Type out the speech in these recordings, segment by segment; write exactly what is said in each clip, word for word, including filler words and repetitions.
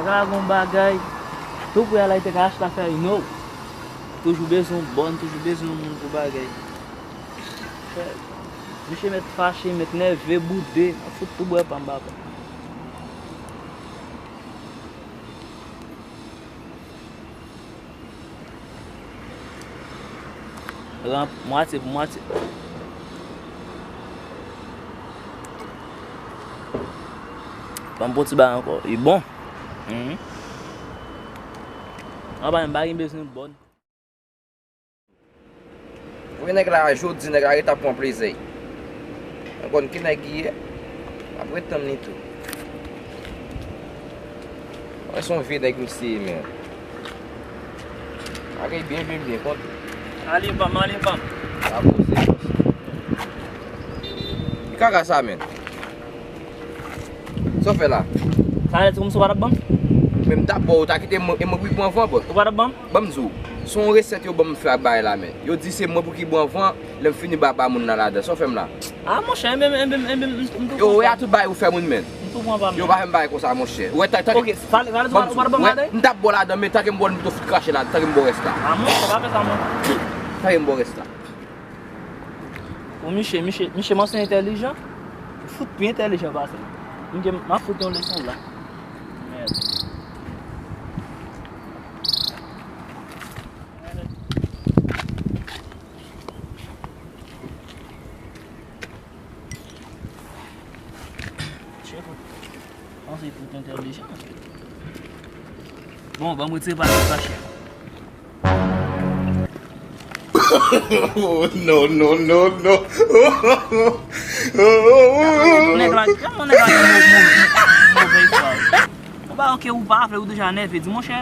Dragon bagay. Tou prè a la, li te ka achte afè, you know. Toujou bezwen yon bòn, toujou bezwen yon moun pou bagay. Frè, misye mèt fache, mèt nève, boude. Mwen fout tou bwè pa m, papa. Pran mwatye pou mwatye. Ban m pran ti bagay ankò. Li bon. Mhm. Anba, m pa gen bezwen bòn. Ou wè nèg la jodi, nèg la ret ap pran plezi. Mwen konn ki nèg li ye. M ap ret tann li tou. Mwen se yon vye nèg misye ye, men. Bagay byen, byen, byen, kont. Ale, pa m, ale, pa m. Pa poze. Ki kaka sa, men? Sa w fè la? Sa vle di kòmsi w pa t ap ban m? Men m t ap ba w, ou ta kite m, e mwen pou ki pran van, bro. Ou pa t ap ban m? Ban m di w, se yon resèt yo ban m fè ak bagay la, men. Yo di se mwen pou ki pran van, lè m fini ba, ba moun nan ladan. Sa w fè m la? Ah, monchè, enben, enben, enben, m, m tou pran pa m. Yo, wè a tout bagay ou fè moun, men. M tou pran pa m. Yo, pa fè m bagay konsa, monchè. Ou wè, ta, ta, ok, sa, sa, sa, ou pa t ap ban m ladan? Mwen, m t ap ba w ladan, men tanke m ba w, m tou fout krache la, tanke m ba w rès la. Ah, monchè, pa fè sa, monchè. Tanke m ba w rès la. Bon, misye, misye, misye, m anse entèlijan. Fout pi entèlijan pase m. M gen, m ap fout yon leson la. Mèd. Chef, panse fout entèlijan. Bon, ban m retire pati sa, chef. Oh, no, no, no, no. Nèg la, kòman nèg la gen mo-, mo-, movè fwa? Ou pa oke, ou pa vle, ou deja nève. Di, monchè,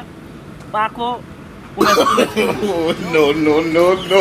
pa ko, ou mèt, ou mèt. Oh, no, no, no, no.